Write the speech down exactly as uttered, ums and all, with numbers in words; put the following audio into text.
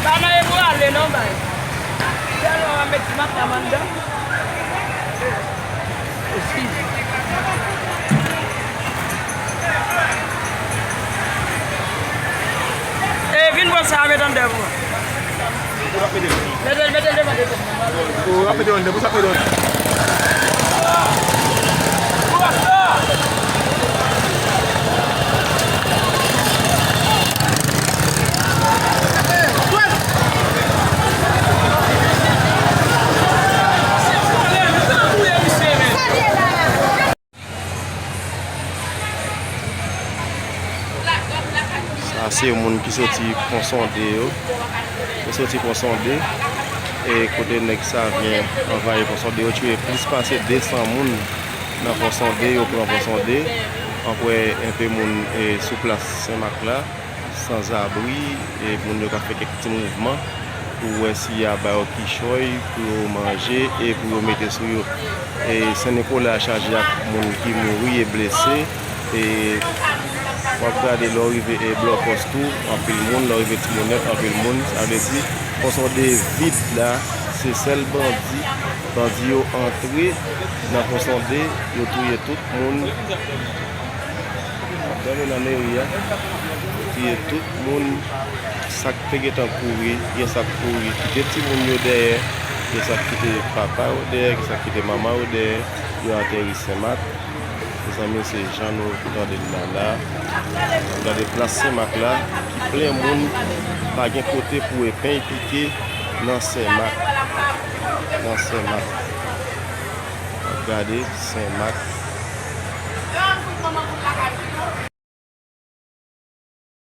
Pa nan e pou ale non, bay. Tèlman w ap met ti makam anndan. E, vin pran sa a, met anndan pou mwen. Mete l, mete l devan, devan. Ou ap mete anndan, pou sa ap mete anndan. Sa se moun ki soti Pon Sonde yo. Yo soti Pon Sonde. E kote nèg Savyen anvayi Pon Sonde, yo tiye plis pase de san moun nan Pon Sonde, yo pran Pon Sonde. Ankò enpe moun, e, sou plas Senmak la. Sanzabri, e moun yo ka fè kèk ti mouvman pou wè si y a ba yo kichòy pou yo manje e pou yo mete sou yo. E Sen Nikola chaje ak moun ki mouri e blese. E w ap gade lè w rive e Blòkòs tou, anpil moun, lè w rive Timonet, anpil moun. Sa vle di, Pon Sonde vid la, se sèl bandi, bandi yo antre nan Pon Sonde, yo touye tout moun. Gade nan meri a, yo tiye tout moun, sa k te gentan kouri, gen sa k kouri kite timoun yo dèyè, gen sa k kite papa yo dèyè, gen sa k kite manman yo dèyè, yo ateri Senmak. Mezanmi, se jan nou tande l la la. Gade plas Senmak la, ki plen moun, pa gen kote pou epen pike nan Senmak. Nan Senmak. Gade Senmak.